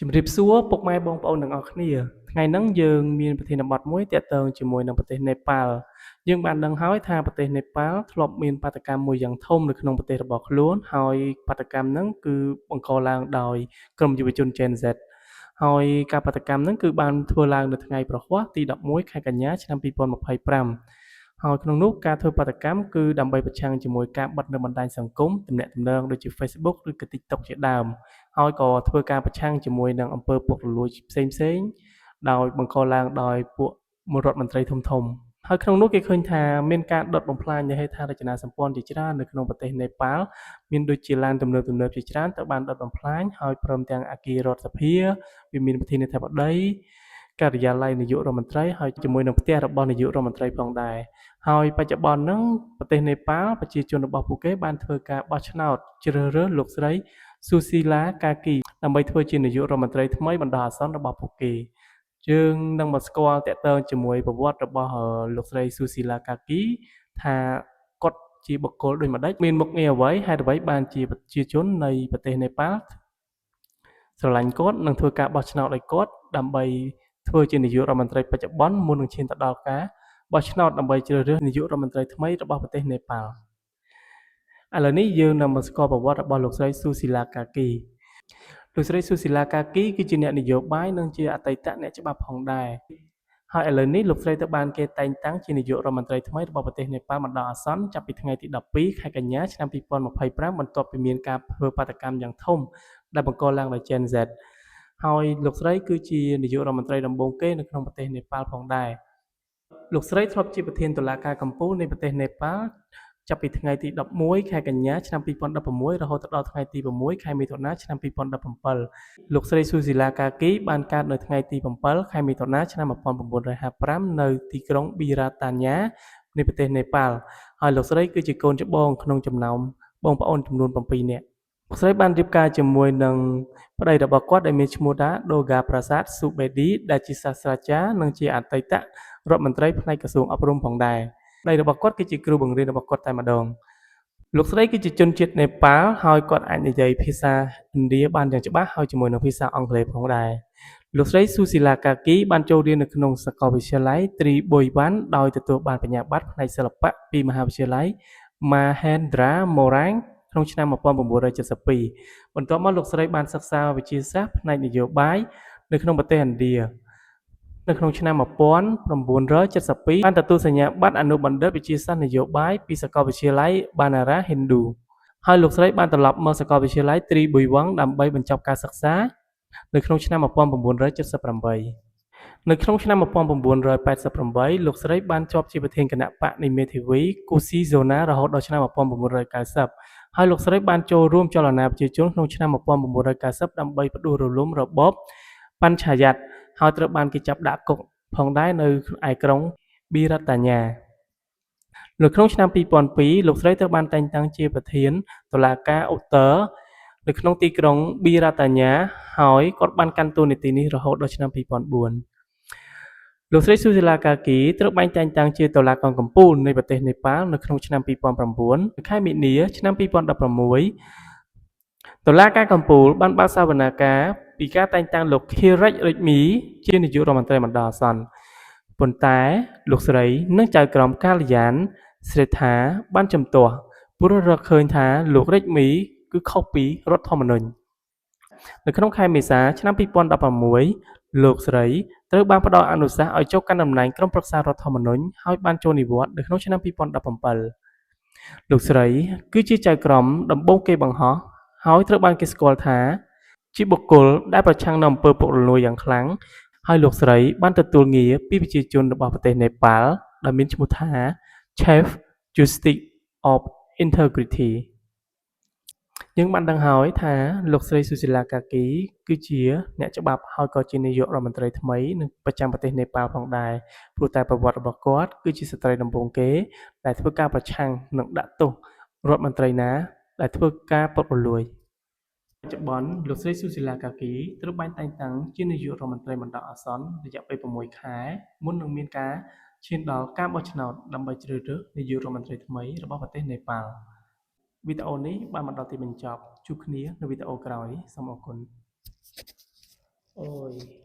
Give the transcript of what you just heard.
ជំរាបសួរពុកម៉ែបងប្អូនទាំងអស់គ្នាថ្ងៃហ្នឹងយើងមានប្រធានបទមួយទាក់ទងជាមួយនឹងប្រទេសនេប៉ាល់យើងបានដឹងហើយថាប្រទេសនេប៉ាល់ធ្លាប់មានបាតុកម្មមួយយ៉ាងធំនៅក្នុងប្រទេសរបស់ខ្លួនហើយបាតុកម្មហ្នឹងគឺបង្កឡើងដោយក្រុមយុវជន Gen Z ហើយការបាតុកម្មហ្នឹងគឺបានធ្វើឡើងនៅថ្ងៃព្រហស្បតិ៍ទី11ខែកញ្ញាឆ្នាំ2025ហើយក្នុងនោះការធ្វើបាតុកម្មគឺដើម្បីប្រឆាំងជាមួយការបិទនៅបណ្ដាញសង្គមទំនាក់ទំនងដូចជា Facebook ឬក៏ TikTok ជាដើមហើយក៏ធ្វើការប្រឆាំងជាមួយនឹងអំពើពុករលួយផ្សេងផ្សេងៗដោយបង្កឡើងដោយពួករដ្ឋមន្ត្រីធំៗហើយក្នុងនោះគេឃើញថាមានការដុតបំផ្លាញនៃហេដ្ឋារចនាសម្ព័ន្ធជាច្រើននៅក្នុងប្រទេសនេប៉ាល់មានដូចជាឡានទំនើបៗជាច្រើនត្រូវបានដុតបំផ្លាញហើយព្រមទាំងអគាររដ្ឋសភាវាមានប្រធានាធិបតីការិយាល័យនាយករដ្ឋមន្ត្រីហើយជាមួយនឹងផ្ទះរបស់នាយករដ្ឋមន្ត្រីផងដែរហើយបច្ចុប្បន្នហ្នឹងប្រទេសនេប៉ាល់ប្រជាជនរបស់ពួកគេបានធ្វើការបោះឆ្នោតជ្រើសរើសលោកស្រីស៊ូស៊ីឡាកាគីដើម្បីធ្វើជានាយករដ្ឋមន្ត្រីថ្មីបណ្ដោះអាសន្នរបស់ពួកគេយើងនឹងមកស្គាល់ទាក់ទងជាមួយប្រវត្តិរបស់លោកស្រីស៊ូស៊ីឡាកាគីថាគាត់ជាបុគ្គលដូចម្ដេចមានមុខងារអ្វីហេតុអ្វីបានជាប្រជាជននៃប្រទេសនេប៉ាល់ស្រឡាញ់គាត់និងធ្វើការបោះឆ្នោតឲ្យគាត់ដើម្បីធ្វើជានាយករដ្ឋមន្ត្រីបច្ចុប្បន្នមុននឹងឈានទៅដល់ការបោះឆ្នោតដើម្បីជ្រើសរើសនាយករដ្ឋមន្ត្រីថ្មីរបស់ប្រទេសនេប៉ាល់ឥឡូវនេះយើងនឹងមកស្គាល់ប្រវត្តិរបស់លោកស្រីស៊ូស៊ីឡាកាគីលោកស្រីស៊ូស៊ីឡាកាគីគឺជាអ្នកនយោបាយនិងជាអតីតអ្នកច្បាប់ផងដែរហើយឥឡូវនេះលោកស្រីត្រូវបានគេតែងតាំងជានាយករដ្ឋមន្ត្រីថ្មីរបស់ប្រទេសនេប៉ាល់បណ្ដោះអាសន្នចាប់ពីថ្ងៃទី12ខែកញ្ញាឆ្នាំ2025បន្ទាប់ពីមានការធ្វើបាតុកម្មយ៉ាងធំដែលបង្កឡើងដោយ Gen Z ហើយលោកស្រីគឺជានាយករដ្ឋមន្ត្រីដំបូងគេនៅក្នុងប្រទេសនេប៉ាល់ផងដែរលោកស្រីធ្លាប់ជាប្រធានតុលាការកំពូលនៃប្រទេសនេប៉ាល់ចាប់ពីថ្ងៃទី11ខែកញ្ញាឆ្នាំ2016រហូតដល់ថ្ងៃទី6ខែមិថុនាឆ្នាំ2017លោកស្រីស៊ូស៊ីឡាកាគីបានកើតនៅថ្ងៃទី7ខែមិថុនាឆ្នាំ1955នៅទីក្រុងប៊ីរ៉ាតាញ៉ានៃប្រទេសនេប៉ាល់ហើយលោកស្រីគឺជាកូនច្បងក្នុងចំណោមបងប្អូនចំនួន7នាក់លោកស្រីបានរៀបការជាមួយនឹងប្តីរបស់គាត់ដែលមានឈ្មោះថាដូហ្គាប្រាសាទស៊ូបេឌីដែលជាសាស្ត្រាចារ្យនិងជាអតីតរដ្ឋមន្ត្រីផ្នែកក្រសួងអប់រំផងដែរប្តីរបស់គាត់គឺជាគ្រូបង្រៀនរបស់គាត់តែម្ដងលោកស្រីគឺជាជនជាតិនេប៉ាល់ហើយគាត់អាចនិយាយភាសាឥណ្ឌាបានយ៉ាងច្បាស់ហើយជាមួយនឹងភាសាអង់គ្លេសផងដែរលោកស្រីស៊ូស៊ីឡាកាគីបានចូលរៀននៅក្នុងសាកលវិទ្យាល័យទ្រីប៊ុយវ៉ាន់ដោយទទួលបានបញ្ញាបត្រផ្នែកសិល្បៈពីមហាវិទ្យាល័យ Mahendra Morang ក្នុងឆ្នាំ1972បន្ទាប់មកលោកស្រីបានសិក្សាវិទ្យាសាស្ត្រផ្នែកនយោបាយនៅក្នុងប្រទេសឥណ្ឌានៅក្នុងឆ្នាំ1972បានទទួលសញ្ញាបត្រអនុបណ្ឌិតវិទ្យាសាស្ត្រនយោបាយពីសាកលវិទ្យាល័យបាណារ៉ាហិណ្ឌូហើយលោកស្រីបានត្រឡប់មកសាកលវិទ្យាល័យទ្រីប៊ុយវ៉ង់ដើម្បីបញ្ចប់ការសិក្សានៅក្នុងឆ្នាំ1978នៅក្នុងឆ្នាំ1988លោកស្រីបានជាប់ជាប្រធានគណបក្សនៃមេធាវីគូស៊ីហ្សូណារហូតដល់ឆ្នាំ1990ហើយលោកស្រីបានចូលរួមចលនាប្រជាជនក្នុងឆ្នាំ1990ដើម្បីផ្ដួលរំលំរបបបញ្ឆាយ៉ាត់ហើយត្រូវបានគេចាប់ដាក់គុកផងដែរនៅឯក្រុងប៊ីរ៉ាតាញ៉ានៅក្នុងឆ្នាំ2002លោកស្រីត្រូវបានតែងតាំងជាប្រធានតុលាការឧត្តរនៅក្នុងទីក្រុងប៊ីរ៉ាតាញ៉ាហើយគាត់បានកាន់តួនាទីនេះរហូតដល់ឆ្នាំ2004លោកស្រីស៊ូស៊ីឡាកាគីត្រូវបានតែងតាំងជាតុលាការកំពូលនៃប្រទេសនេប៉ាល់នៅក្នុងឆ្នាំ2009ខែមីនាឆ្នាំ2016តុលាការកំពូលបានបើកសវនាការពីការតែងតាំងលោកខៀរិចរិចមីជានាយករដ្ឋមន្ត្រីបណ្ដោះអាសន្នប៉ុន្តែលោកស្រីនិងចៅក្រមកាលយ៉ានស្រេដ្ឋាបានជំទាស់ព្រោះរកឃើញថាលោករិចមីគឺខុសពីរដ្ឋធម្មនុញ្ញនៅក្នុងខែមេសាឆ្នាំ2016លោកស្រីត្រូវបានផ្ដល់អនុសាសន៍ឲ្យចូលកាន់តំណែងក្រុមប្រឹក្សារដ្ឋធម្មនុញ្ញហើយបានចូលនិវត្តន៍នៅក្នុងឆ្នាំ2017លោកស្រីគឺជាចៅក្រមដំបូងគេបង្ហោះហើយត្រូវបានគេស្គាល់ថាជាបុគ្គលដែលប្រឆាំងនឹងអំពើពុករលួយយ៉ាងខ្លាំងហើយលោកស្រីបានទទួលងារពីប្រជាជនរបស់ប្រទេសនេប៉ាល់ដែលមានឈ្មោះថា Chief Justice of Integrity យើងបានដឹងហើយថាលោកស្រីស៊ូស៊ីឡាកាគីគឺជាអ្នកច្បាប់ហើយក៏ជានាយករដ្ឋមន្ត្រីថ្មីនៅប្រចាំប្រទេសនេប៉ាល់ផងដែរព្រោះតែប្រវត្តិរបស់គាត់គឺជាស្ត្រីដំបូងគេដែលធ្វើការប្រឆាំងនិងដាក់ទោសរដ្ឋមន្ត្រីណាដែលធ្វើការពុករលួយបច្ចុប្បន្នលោកស្រីស៊ូស៊ីឡាកាគីត្រូវបានតែងតាំងជានាយករដ្ឋមន្ត្រីបណ្ដោះអាសន្នរយៈពេល6ខែមុននឹងមានការឈានដល់ការបោះឆ្នោតដើម្បីជ្រើសរើសនាយករដ្ឋមន្ត្រីថ្មីរបស់ប្រទេសនេប៉ាល់វីដេអូនេះបានមកដល់ទីបញ្ចប់ជួបគ្នានៅវីដេអូក្រោយសូមអរគុណ។ មួយ។